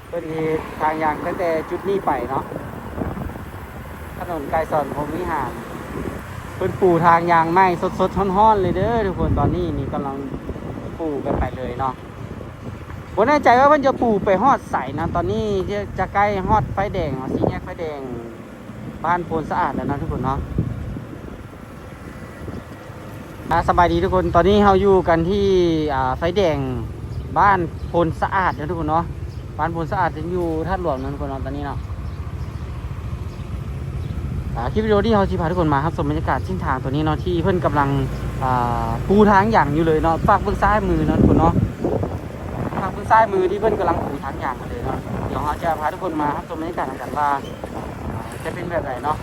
ເພິ່ນເຮັດທາງຍ່າງຕັ້ງແຕ່ຈຸດນີ້ໄປເນາະ ຖະໜົນໄກສອນພົມວິຫານ. ເພິ່ນປູທາງຍ່າງໃໝ່ສົດໆຮ້ອນໆເລີຍເດີທຸກຄົນ. ຕອນນີ້ນີ້ກຳລັງປູກັນໄປເລີຍເນາະ. ບໍ່ແນ່ໃຈວ່າເພິ່ນຈະປູໄປຮອດໃສນະ. ຕອນນີ້ຈະ ຈະໃກ້ຮອດໄຟແດງເນາະ ສີ່ແຍກໄຟແດງບ້ານໂພນສະອາດແລ້ວເນາະທຸກຄົນເນາະ. ອ່າ ສະບາຍດີທຸກຄົນ. ຕອນນີ້ເຮົາຢູ່ກັນທີ່ ອ່າ ໄຟແດງບ້ານໂພນສະອາດເນາະທຸກຄົນເນາະ. ບ້ານໂພນສະອາດຈະຢູ່ທາດຫຼວງເນາະທຸກຄົນເນາະ ຕອນນີ້ເນາະ. ອ່າ ຄລິບວິດີໂອນີ້ເຮົາຊິພາທຸກຄົນມາຮັບຊົມບັນຍາກາດເສັ້ນທາງຕົວນີ້ເນາະ ທີ່ເພິ່ນກຳລັງ ອ່າ ປູທາງຫຍັງຢູ່ເລີຍເນາະ. ພາກເບື້ອງຊ້າຍມືເນາະທຸກຄົນເນາະ. ພາກເບື້ອງຊ້າຍມືທີ່ເພິ່ນກຳລັງປູທາງຫຍັງເລີຍເນາະ. ດຽວເຮົາຈະພາທຸກຄົນມາຮັບຊົມບັນຍາກາດນຳກັນວ່າ ອ່າ ຈະເປັນແບບໃດເນາະ.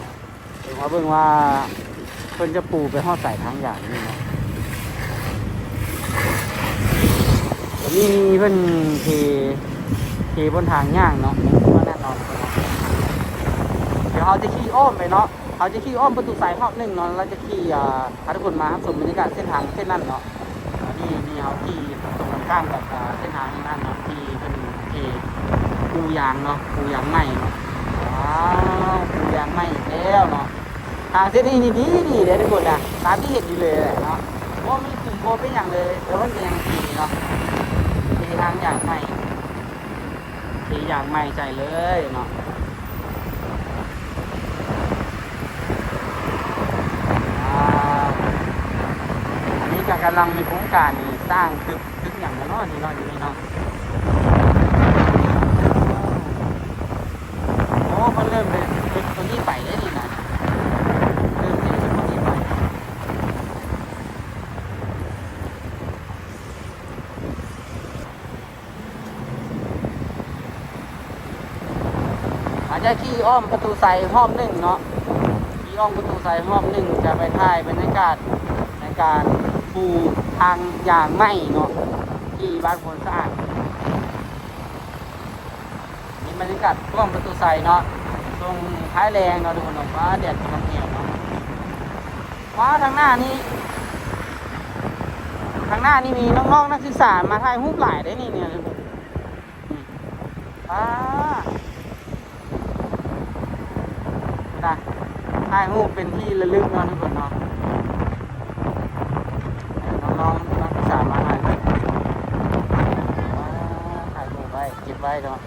ເບິ່ງວ່າ ເບິ່ງວ່າເພິ່ນຈະປູໄປຮອດໃສທາງຢ່າງນີ້ເນາະ. ນີ້ເພິ່ນເທ ເທບົນທາງຍ່າງເນາະ ແນ່ນອນ. ດຽວເຮົາຈະຂີ່ອ້ອມໄປເນາະ ເຮົາຈະຂີ່ອ້ອມປະຕູໄຊຮອບໜຶ່ງເນາະ ແລ້ວຈະຂີ່ ອ່າ ພາທຸກຄົນມາຮັບຊົມບັນຍາກາດເສັ້ນທາງເສັ້ນນັ້ນເນາະ. ອັນນີ້ ນີ້ເຮົາຂີ່ຕົງກັນຂ້າມກັບ ອ່າ ເສັ້ນທາງນັ້ນເນາະ ທີ່ເພິ່ນເທປູຢາງເນາະ ປູຢາງໃໝ່ເນາະ. ວ້າວ ປູຢາງໃໝ່ອີກແລ້ວເນາະ. ທາງເສັ້ນນີ້ນີ້ດີໆເດ້ທຸກຄົນນະ ຕາມທີ່ເຫັນຢູ່ເລີຍແຫຼະເນາະ. ບໍ່ມີຂຸມບໍ່ເປັນຫຍັງເລີຍ ແຕ່ວ່າມັນກໍຍັງດີເນາະ ເທທາງຢາງໃໝ່ ເທຢາງໃໝ່ໃສ່ເລີຍເນາະ. ອ່າ ອັນນີ້ກໍກຳລັງມີໂຄງການນີ້ ສ້າງຕຶກ ຕຶກຫຍັງແລ້ວເນາະ ນີ້ເນາະ ຢູ່ນີ້ເນາະ. ໂອ້ ເພິ່ນເລີ່ມເຮັດຕົວນີ້ໄປເດ້ນີ້ນະ ເລີ່ມເຮັດຕົວນີ້ໄປ. ອາດຈະຂີ່ອ້ອມປະຕູໄຊຮອບໜຶ່ງເນາະ ຂີ່ອ້ອມປະຕູໄຊຮອບໜຶ່ງ ຈະໄປຖ່າຍບັນຍາກາດໃນການປູທາງຢາງໃໝ່ເນາະ ທີ່ບ້ານໂພນສະອາດ. ນີ້ບັນຍາກາດອ້ອມປະຕູໄຊເນາະ ຊ່ວງທ້າຍແລງເນາະທຸກຄົນເນາະ. ວ້າ ແດດກຳລັງແອວເນາະ. ວ້າ ທາງໜ້ານີ້ ທາງໜ້ານີ້ມີນ້ອງໆນັກສຶກສາມາຖ່າຍຮູບຫຼາຍເດ້ນີ້ ນີ້ ອ່າ ນະ ຖ່າຍຮູບເປັນທີ່ລະລຶກເນາະທຸກຄົນເນາະ. ນ້ອງໆນັກສຶກສາມາຖ່າຍຮູບ ອ່າ ຖ່າຍຮູບໄວ້ ເກັບໄວ້ເນາະ.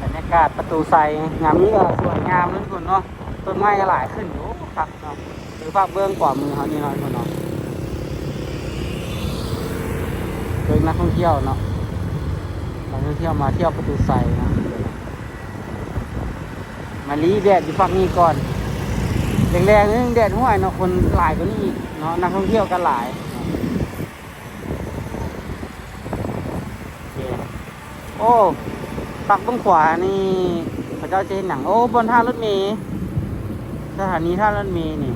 ບັນຍາກາດປະຕູໄຊຍາມນີ້ກໍສວຍງາມເນາະທຸກຄົນເນາະ. ຕົ້ນໄມ້ກໍຫຼາຍຂຶ້ນຢູ່ ຄັກເນາະ. ຄືພາບເບື້ອງຂວາມືເຮົານີ້ເນາະ ເນາະ ເບິ່ງນັກທ່ອງທ່ຽວເນາະ ນັກທ່ອງທ່ຽວມາທ່ຽວປະຕູໄຊເນາະ. ມາຫຼີແດດຢູ່ຝັ່ງນີ້ກ່ອນ ແລງໆໜຶ່ງແດດຫ້ວຍເນາະ ຄົນຫຼາຍກວ່ານີ້ອີກເນາະ ນັກທ່ອງທ່ຽວກໍຫຼາຍ. ໂອເຄ ໂອ້ ປັກເບື້ອງຂວານີ້ເຂົາເຈົ້າຈະເຮັດຫຍັງ? ໂອ້ ບ່ອນທ່າລົດເມ ສະຖານີທ່າລົດເມນີ້.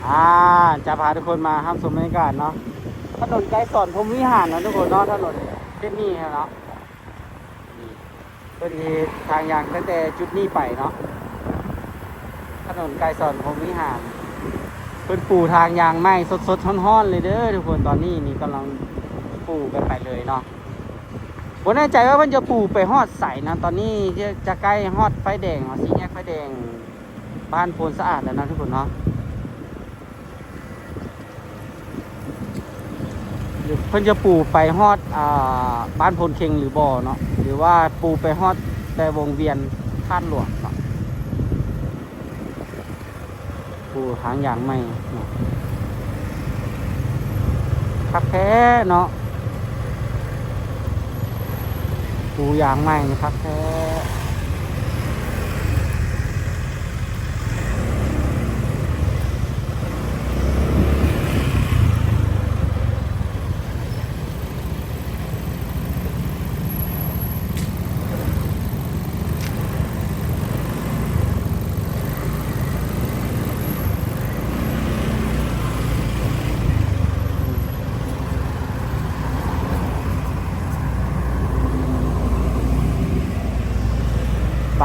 ອ່າ ຈະພາທຸກຄົນມາຮັບຊົມບັນຍາກາດເນາະ ຖະໜົນໄກສອນພົມວິຫານເນາະທຸກຄົນເນາະ. ຖະໜົນເສັ້ນນີ້ເນາະ ນີ້ ເພິ່ນເຮັດທາງຍ່າງຕັ້ງແຕ່ຈຸດນີ້ໄປເນາະ ຖະໜົນໄກສອນພົມວິຫານ. ເພິ່ນປູທາງຍ່າງໃໝ່ສົດໆຮ້ອນໆເລີຍເດີທຸກຄົນ. ຕອນນີ້ນີ້ກຳລັງປູກັນໄປເລີຍເນາະ. ບໍ່ແນ່ໃຈວ່າເພິ່ນຈະປູໄປຮອດໃສນະ. ຕອນນີ້ຈະ ຈະໃກ້ຮອດໄຟແດງເນາະ ສີ່ແຍກໄຟແດງບ້ານໂພນສະອາດແລ້ວເນາະທຸກຄົນເນາະ. ເພິ່ນຈະປູໄປຮອດ ອ່າ ບ້ານໂພນເຄັງຫຼືບໍ່ເນາະ ຫຼືວ່າປູໄປຮອດແຕ່ວົງວຽນທາດຫຼວງເນາະ. ປູທາງຢາງໃໝ່ເນາະ ຄັກແທ້ເນາະ ປູຢາງໃໝ່ນີ້ຄັກແທ້.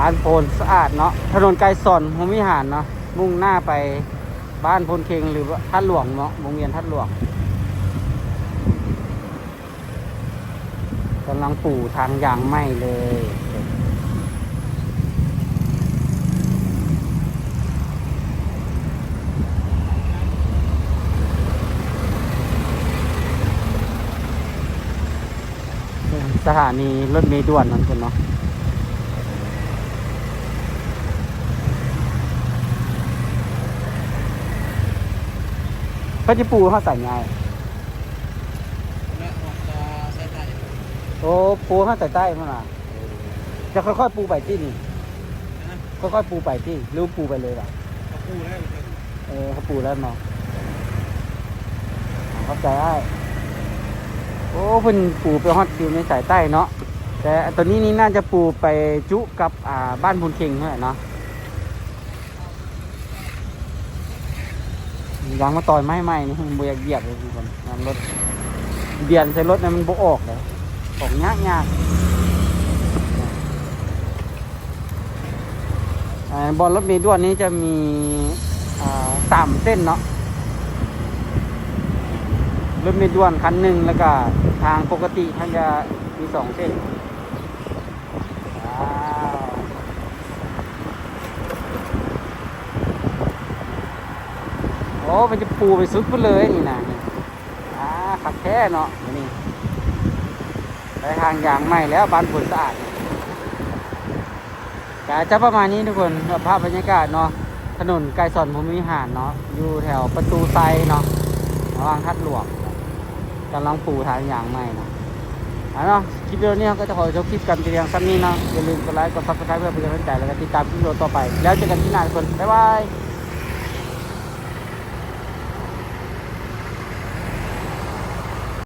ບ້ານໂພນສະອາດເນາະ ຖະໜົນໄກສອນພົມວິຫານເນາະ ມຸ່ງໜ້າໄປບ້ານໂພນເຄັງ ຫຼື ທາດຫຼວງເນາະ ວົງວຽນທາດຫຼວງ. ກຳລັງປູທາງຢາງໃໝ່ເລີຍ. ສະຖານີລົດເມດ່ວນນັ້ນພຸ້ນເນາະ. ເພິ່ນຈະປູຮອດໃສນີ້ອ້າຍ? ແລະ ຮອດສາຍໃຕ້. ໂອ້ ປູຮອດສາຍໃຕ້ພຸ້ນນະ. ຈະຄ່ອຍໆປູໄປຕິນີ້? ຮະ? ຄ່ອຍໆປູໄປຕິ ຫຼືປູໄປເລີຍວະ? ກໍປູແລ້ວ. ເອີ ເຂົາປູແລ້ວເນາະ. ຂອບໃຈອ້າຍ. ໂອ້ ເພິ່ນປູໄປຮອດຢູ່ໃນສາຍໃຕ້ເນາະ ແຕ່ຕົວນີ້ນີ້ໜ້າຈະປູໄປຈຸກັບ ອ່າ ບ້ານໂພນເຄັງຫັ້ນແຫຼະເນາະ. ຢາງມາຕອຍໄມ້ໃໝ່ນີ້ ບໍ່ຢາກຢຽບເລີຍທຸກຄົນ. ນຳລົດ ບຽນໃສ່ລົດນີ້ມັນບໍ່ອອກເລີຍ ອອກຍາກໆ. ອ່າ ບ່ອນລົດເມດ່ວນນີ້ຈະມີ ອ່າ ສາມເສັ້ນເນາະ ລົດເມດ່ວນຄັນໜຶ່ງ ແລ້ວກະທາງປົກກະຕິມັນຈະມີສອງເສັ້ນ. ວ້າວ ໂອ້ ມັນຈະປູໄປສຸດພຸ້ນເລີຍນີ້ນະ. ອ່າ ຄັກແທ້ເນາະ ມື້ນີ້ໄດ້ທາງຢາງໃໝ່ແລ້ວ ບ້ານໂພນສະອາດ. ກະຈະປະມານນີ້ທຸກຄົນ ກັບພາບບັນຍາກາດເນາະ ຖະໜົນໄກສອນພົມວິຫານເນາະ ຢູ່ແຖວປະຕູໄຊເນາະ ລະຫວ່າງທາດຫຼວງ ກຳລັງປູທາງຢາງໃໝ່ເນາະ. ອ່າເນາະ ຄລິບວິດີໂອນີ້ເຮົາກໍຈະຂໍຈົບຄລິບກັນແຕ່ພຽງສ່ຳນີ້ເນາະ. ຢ່າລືມກົດໄລ ກົດ Subscribe ເພື່ອເປັນກຳລັງໃຈ ແລ້ວກໍຕິດຕາມຄລິບວິດີໂອຕໍ່ໄປ. ແລ້ວເຈີກັນຄລິບໜ້າທຸກຄົນ ບາຍບາຍ.